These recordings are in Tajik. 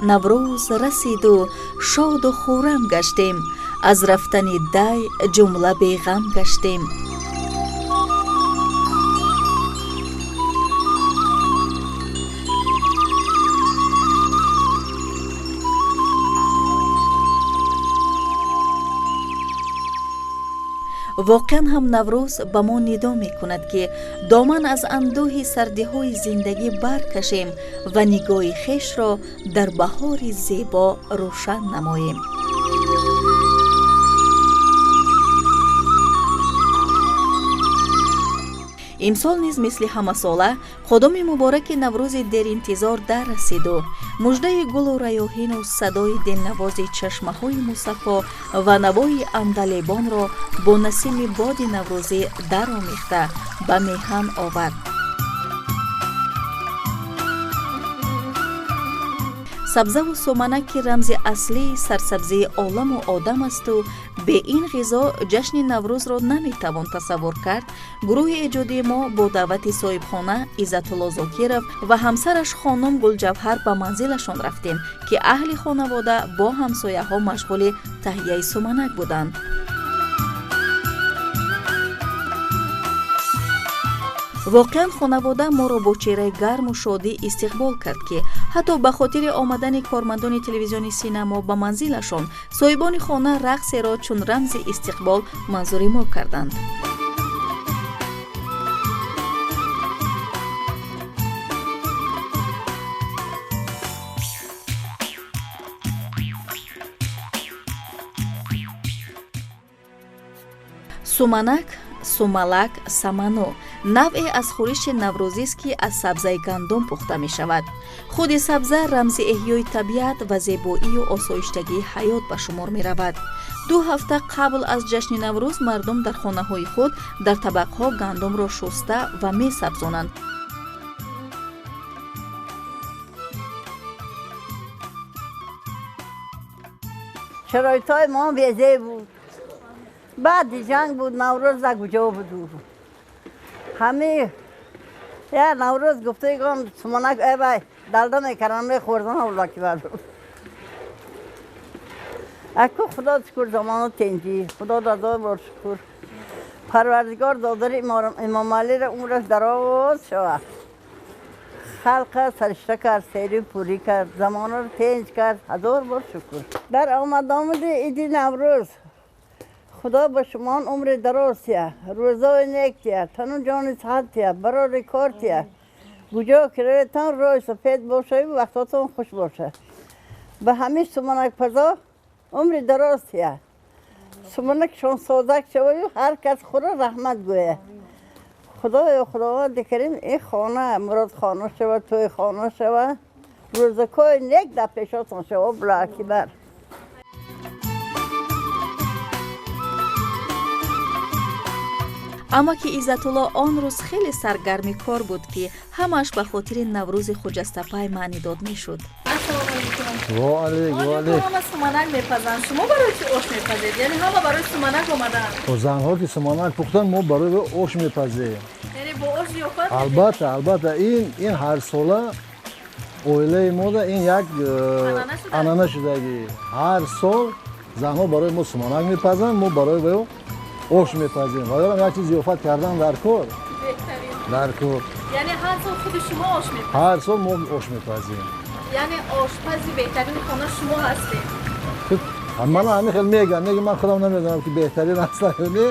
Наврӯз расиду шоду хуррам гаштем, аз рафтани дай ҷумла беғам гаштем. Воқеан ҳам Наврӯз ба мо нидо мекунад, ки доман аз андӯҳи сардиҳои зиндагӣ баркашем ва нигоҳи хешро дар баҳори зебо рӯшан намоем. Имсол низ мисли ҳамасола қудуми мубораки Наврӯзи деринтизор дар расиду муждаи гулу раёҳину садои дилнавози чашмаҳои мусаффо ва навои андалебонро бо насими боди наврӯзӣ даромехта ба меҳан овард. Сабзаву суманак, ки рамзи аслии сарсабзии оламу одам асту бе ин ғизо ҷашни Наврӯзро наметавон тасаввур кард, гурӯҳи эҷодии мо бо даъвати соҳибхона Иззатулло Зокиров ва ҳамсараш хонум Гулҷавҳар ба манзилашон рафтем, ки аҳли хонавода бо ҳамсояҳо машғули таҳияи суманак буданд. Воқеан хонавода моро бо чеҳраи гарму шодӣ истиқбол кард, ки ҳатто ба хотири омадани кормандони телевизиони Синамо ба манзилашон соҳибони хона рақсеро чун рамзи истиқбол манзури мо карданд. Суманак, сумалак, саману навъе аз хӯриши наврӯзист, ки аз сабзаи гандум пухта мешавад. Худи сабза рамзи эҳёи табиат ва зебоию осоиштагии ҳаёт ба шумор меравад. 2 ҳафта қабл аз ҷашни Наврӯз мардум дар хонаҳои худ дар табақҳо гандумро шуста ва месабзонанд. Шароитҳои мо безеб буд. Баъди ҷанг буд, Наврӯз дар куҷо буд? Ҳами я Наврӯз гуфтагон суманак эвай далда мекардам, мехӯрдам авлаки бар. Аку Худо шукр, замону тенҷӣ, Худо дадор бор шукр. Парвардигор додари Имомалиро умраш дароз шавад. Халқа саришта кард, сери пурӣ кард, замонро тенҷ кард, ҳазор бор шукр. Дар омадомади иди Наврӯз Худо ба шумон умри дароз тия, рӯзои нек тия, тану ҷони саҳат тия, барори кор тия. Куҷо ки раведтон рӯи сафед бошаю вақтотон хуш бошад. Ба ҳамин суманакпазо умри дароз тия. Суманакшон содак шаваю ҳар кас хӯра раҳмат гӯя. Худоё, Худованди карим, ин хона муродхона шава, тӯйхона шава, рӯзакҳои нек дар пешотон шава, Аллоҳу акбар. Аммо ки Иззатулло он рӯз хеле саргарми кор буд, ки ҳамааш ба хотири Наврӯзи хуҷастапай маънидод мешуд. Ҳама суманак мепазанд, шумо барои чӣ ош мепазед? Яъне ҳама барои суманак омадаанд? Занҳо ки суманак пухтанд, мо барои ош мепазем. Яъне бо ош зиёфат? Албатта, албатта, ин ҳар сола оилаи мода ин як анъана шудагӣ. Ҳар сол занҳо барои мо суманак мепазанд, мо барои ваё ош мепазем. Ваёрам як чиз зиёфат кардан дар кор. Дар кор. Яъне ҳар сол худи шумо ош мепазед? Ҳар сол мо ош мепазем. Яъне ошпази беҳтарини хона шумо ҳастед? Ман ҳамин хел мегам, неги ман худам намедонам ки беҳтарин ҳастам ё не,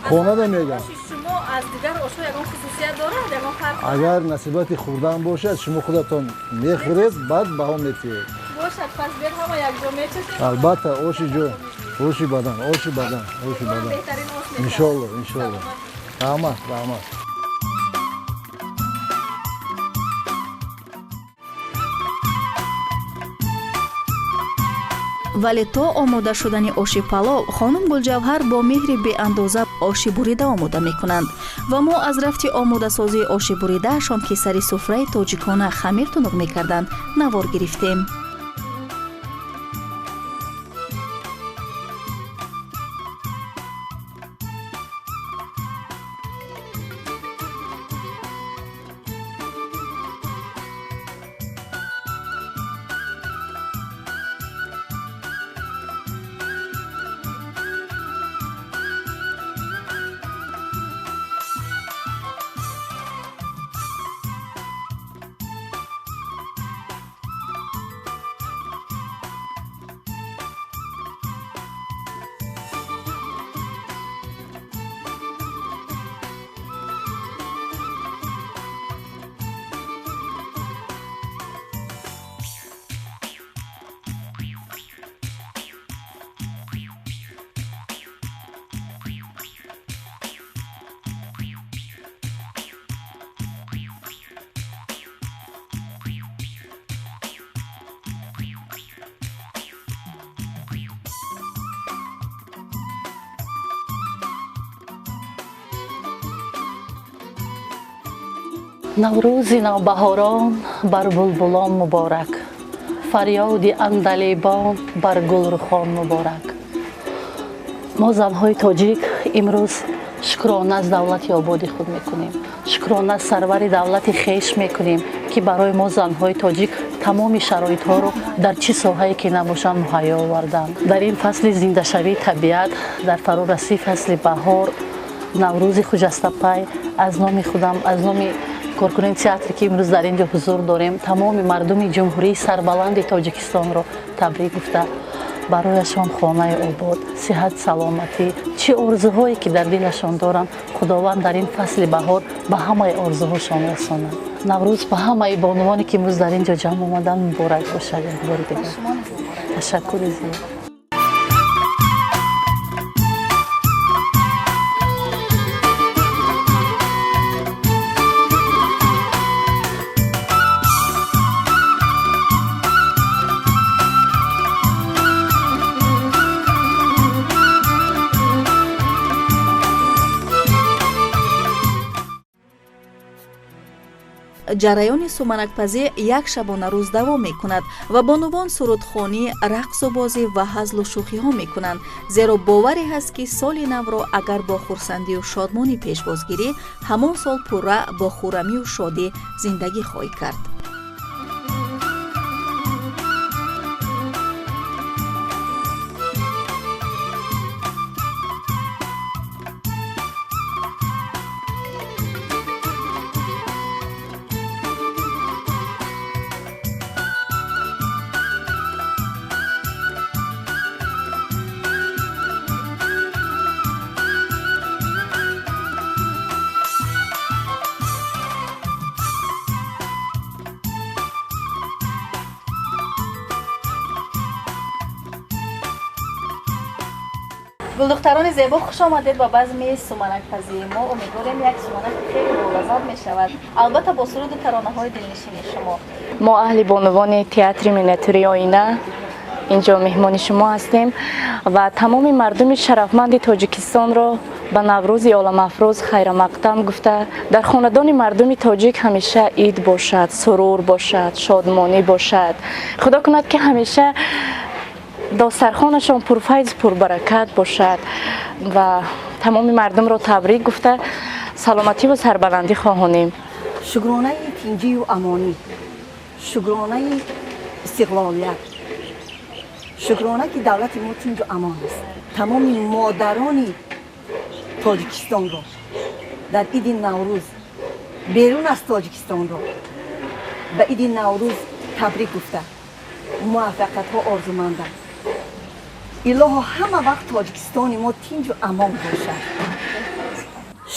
хонада мегам. Оши шумо аз дигар ошҳо ягон хусусият дорад, ягон фарқ? Агар насибати хӯрдан бошад, шумо худатон мехӯред, баъд баҳо метиҳед. Бошад, пас биёд ҳама якҷо мечашем. Албатта, оши ҷо, оши бадан, оши бадан, оши бадан. Иншолло, иншолло. Раҳмат, раҳмат. Вале то омода шудани оши палов, хонум Гулҷавҳар бо меҳри беандоза оши бурида омода мекунанд ва мо аз рафти омодасозии оши буридаашон, ки сари суфраи тоҷикона хамир тунук мекарданд, навор гирифтем. Наврӯзи навбаҳорон бар булбулон муборак, фарёди андалебон бар гулрухон муборак. Мо занҳои тоҷик имрӯз шукрона аз давлати ободи худ мекунем, шукрона аз сарвари давлати хеш мекунем, ки барои мо занҳои тоҷик тамоми шароитҳоро дар чӣ соҳае ки набошанд муҳайё оварданд. Дар ин фасли зиндашавии табиат, дар фарорасии фасли баҳор, Наврӯзи хуҷастапай, аз номи худам, аз номи коркунони театре ки имрӯз дар ин ҷо ҳузур дорем, тамоми мардуми ҷумҳурии сарбаланди Тоҷикистонро табрик гуфта, барояшон хонаи обод, сиҳат, саломатӣ, чӣ орзуҳое ки дар дилашон доранд, Худованд дар ин фасли баҳор ба ҳамаи орзуҳошон расонад. Наврӯз ба ҳамаи бонувоне ки имрӯз дар ин ҷо ҷамъ омаданд муборак бошад. Як бори дигар ташаккури зиёд. Ҷараёни суманакпазӣ як шабонарӯз давом мекунад ва бонувон сурудхонӣ, рақсу бозӣ ва ҳазлу шӯхиҳо мекунанд, зеро боваре ҳаст, ки соли навро агар бо хурсандию шодмонӣ пешвоз гирӣ, ҳамон сол пурра бо хуррамию шодӣ зиндагӣ хоҳӣ кард. Гулдухтарони зебо, хуш омадед ба базми суманакпазии мо. Умедворем, як суманак хеле болаззат мешавад, албатта бо суруду таронаҳои дилнишини шумо. Мо аҳли бонувони театри миниатюрии Оина инҷо меҳмони шумо ҳастем ва тамоми мардуми шарафманди Тоҷикистонро ба Наврӯзи оламафрӯз хайрамақдам гуфта, дар хонадони мардуми тоҷик ҳамеша ид бошад, сурур бошад, шодмонӣ бошад. Худо кунад, ки ҳамеша достархонашон пурфайз, пурбаракат бошад ва тамоми мардумро табрик гуфта, саломативу сарбаландӣ хоҳонем. Шукронаи тинҷию амонӣ, шукронаи истиқлолият, шукрона, ки давлати мо тинҷу амон аст. Тамоми модарони Тоҷикистонро дар иди Наврӯз, берун аз Тоҷикистонро ба иди Наврӯз табрик гуфта, муваффақиятҳо орзумандам. Илоҳо, ҳама вақт Тоҷикистони мо тинҷу амон бошад.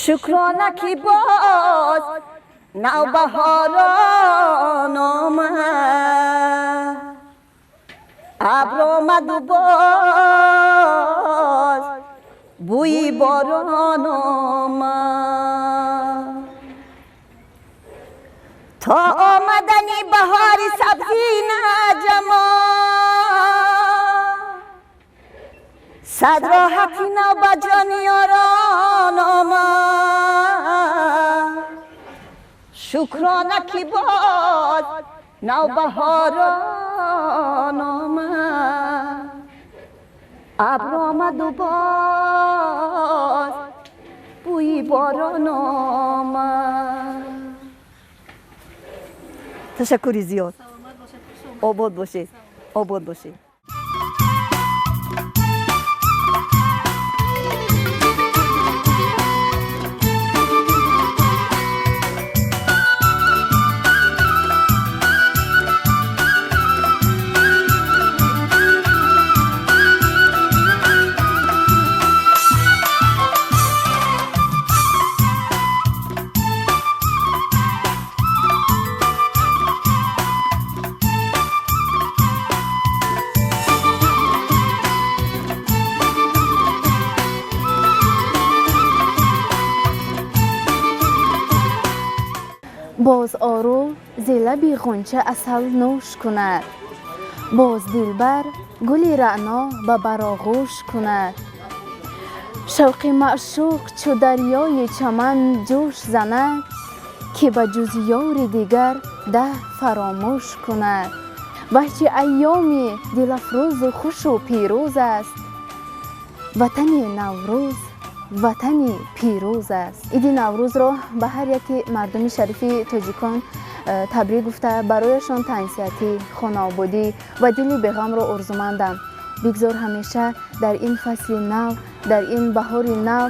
Шукрона, ки боз навбаҳорон омад, абр омаду боз бӯи борон омад. То омадани баҳори сабзӣ наҷамол, сад роҳати нав ба ҷони ёрон омад. Шукрона, ки боз навбаҳорон омад, абр омаду боз бӯи борон омад. Ташаккури зиёд, обод бошед, обод бошед. Боз ору зи лаби ғунча асал нӯш кунад, боз дилбар гули раъно ба бароғӯш кунад. Шавқи маъшуқ чу дарёи чаман ҷӯш занад, Ки ба ҷуз ёри дигар даҳр фаромӯш кунад. Ваҳ, чӣ айёми дилафрӯзу хушу пирӯз аст. Ватани Наврӯз, ватани пирӯз аст. Иди Наврӯзро ба ҳар яки мардуми шарифи тоҷикон табрик гуфта, барояшон тансиҳатӣ, хонаободӣ ва дили беғамро орзумандам. Бигзор ҳамеша дар ин фасли нав, дар ин баҳори нав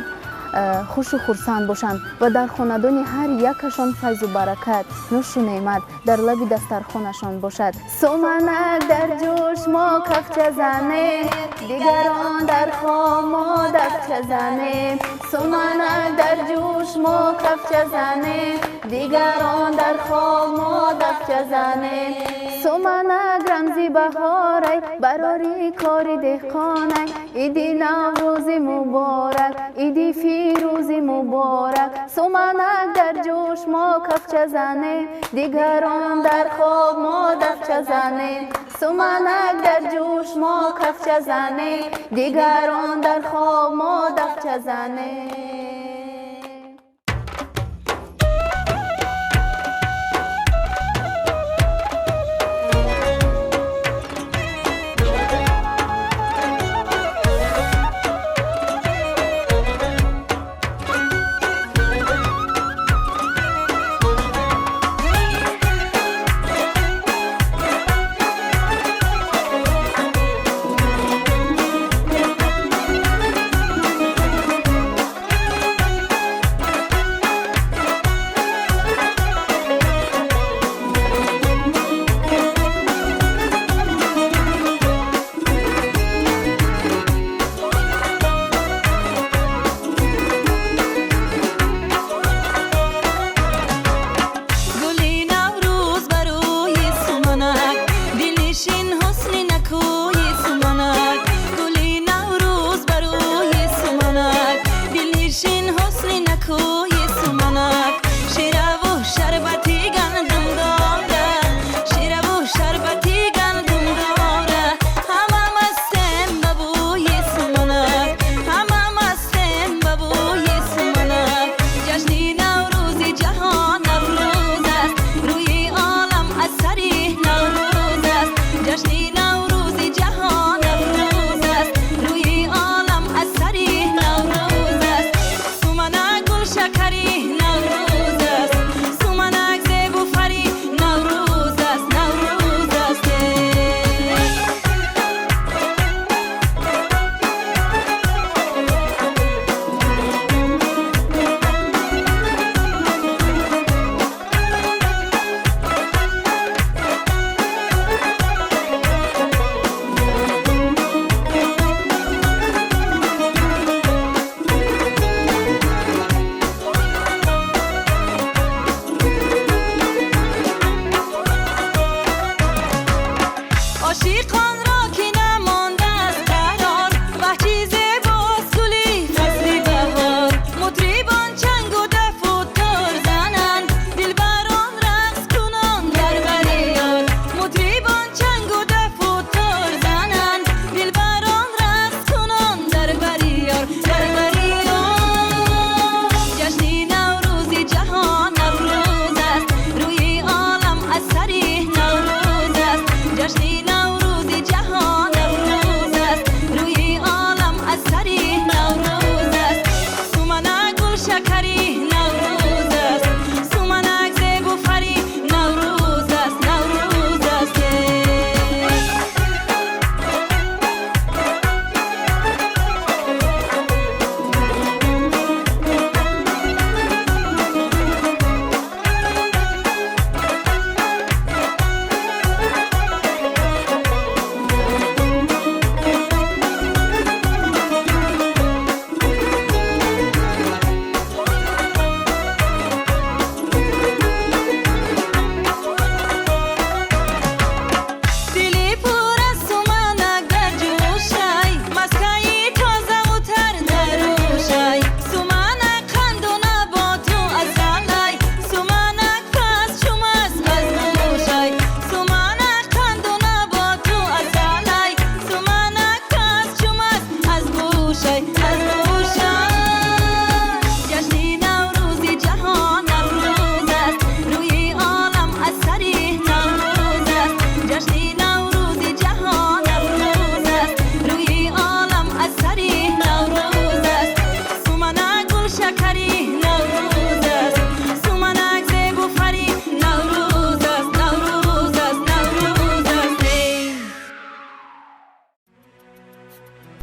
хушу хурсанд бошанд ва дар хонадони ҳар якашон файзу баракат, нӯшу неъмат дар лаби дастархонашон бошад. Суманак дар ҷӯш, мо кафча занем, дигарон дар хоб, мо дафча занем. Суманак дар ҷӯш, мо кафча занем, дигарон дар хоб, мо дафча занем. Суманак рамзи баҳорай, барори кори деҳқонай. Иди Наврӯзи муборак, иди фирӯзи муборак. Суманак дар ҷӯш, мо кафча занем, дигарон дар хоб, мо дафча занем. Суманак дар ҷӯш, мо кафча занем, дигарон дар хоб, мо дафча занем.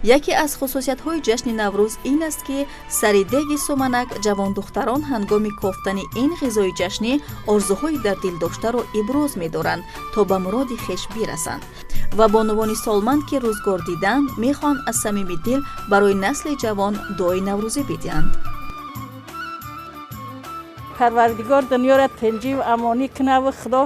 Яке аз хусусиятҳои ҷашни Наврӯз ин аст, ки сари деги суманак ҷавондухтарон ҳангоми кофтани ин ғизои ҷашнӣ орзуҳои дар дил доштаро иброз медоранд, то ба муроди хеш бирасанд. Ва бонувони солманд, ки рӯзгор диданд, мехоҳанд аз самими дил барои насли ҷавон дуои наврӯзӣ бидиҳанд. Парвардигор дунёро тинҷиву амонӣ кунаву Худо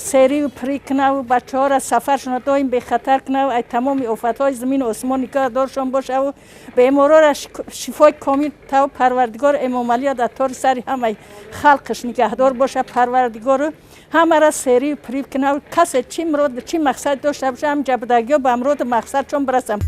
сериву пирӣ кунаву бачаҳоро сафаршонро доим бехатар кунаву ай тамоми офатҳои замину осмон нигаҳдоршон бошаву беморора шифои комил таву Парвардигор Эмомалиро дар тори сари ҳамаи халқаш нигаҳдор боша. Парвардигору ҳамаро сериву пирӣ кунаву касе чӣ мурод чӣ мақсад дошта боша, ҳам ҷабдагиҳо ба муроду мақсадшон бирасанд.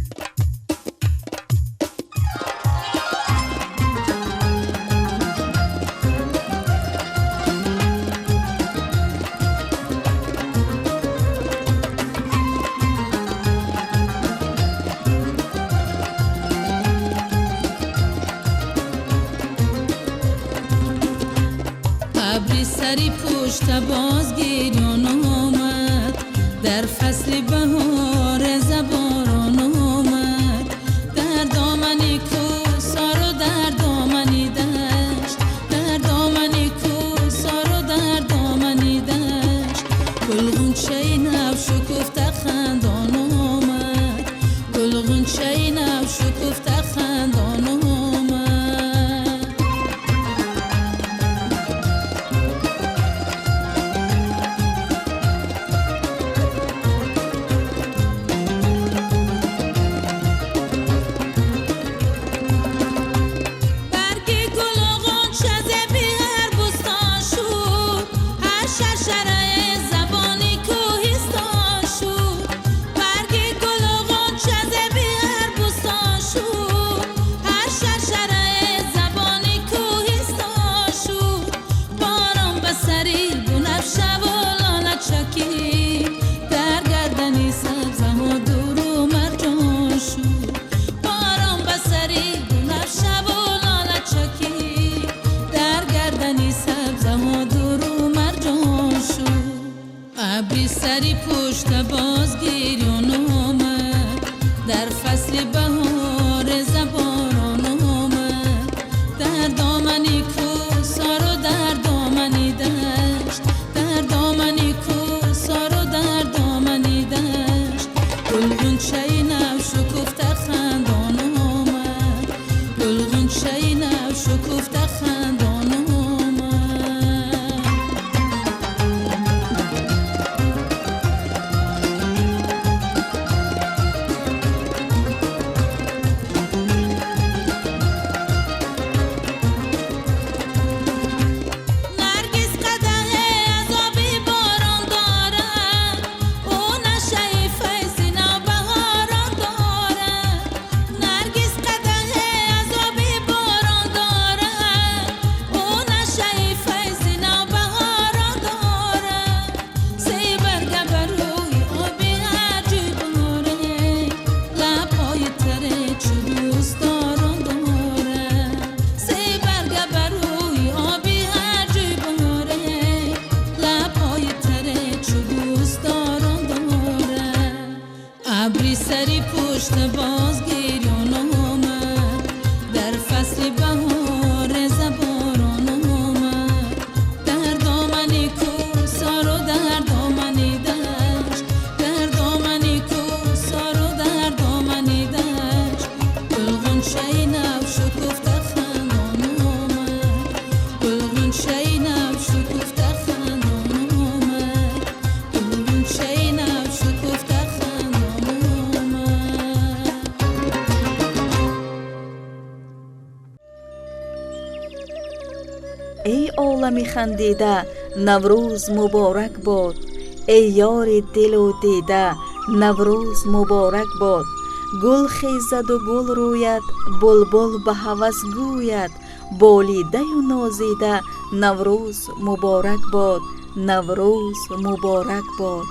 ابری سری پشت باز گریان آمد، در فصل بهار زباران آمد، در دامن کوهسار و در دامن دشت، در دامن کوهسار و در دامن دشت، گل غنچه نو شکفته خندان آمد، گل غنچه نو شکفته خندان آمد. ابری سری پشت باز گریان آمد، در فصل بهار زباران آمد، در دامن کوهسار و در دامن دشت، در دامن کوهسار و در دامن دشت، گل غنچه نو شکفته خندان آمد، گل غنچه نو شکفته خندان آمد. ابری سری پشت باز گریان آمد، در فصل بهار زباران آمد، در دامن کوهسار و در دامن دشت، در دامن کوهسار و در دامن دشت، گل غنچه نو شکفته خندان آمد، گل غنچه نو شکفته خندان آمد، گل غنچه نو شکفته. Эй олами хандида, Наврӯз муборак бод. Эй ёри дилу дида, Наврӯз муборак бод. Гул хезаду гул рӯяд, булбул ба ҳавас гӯяд, болидаю нозида, Наврӯз муборак бод, Наврӯз муборак бод.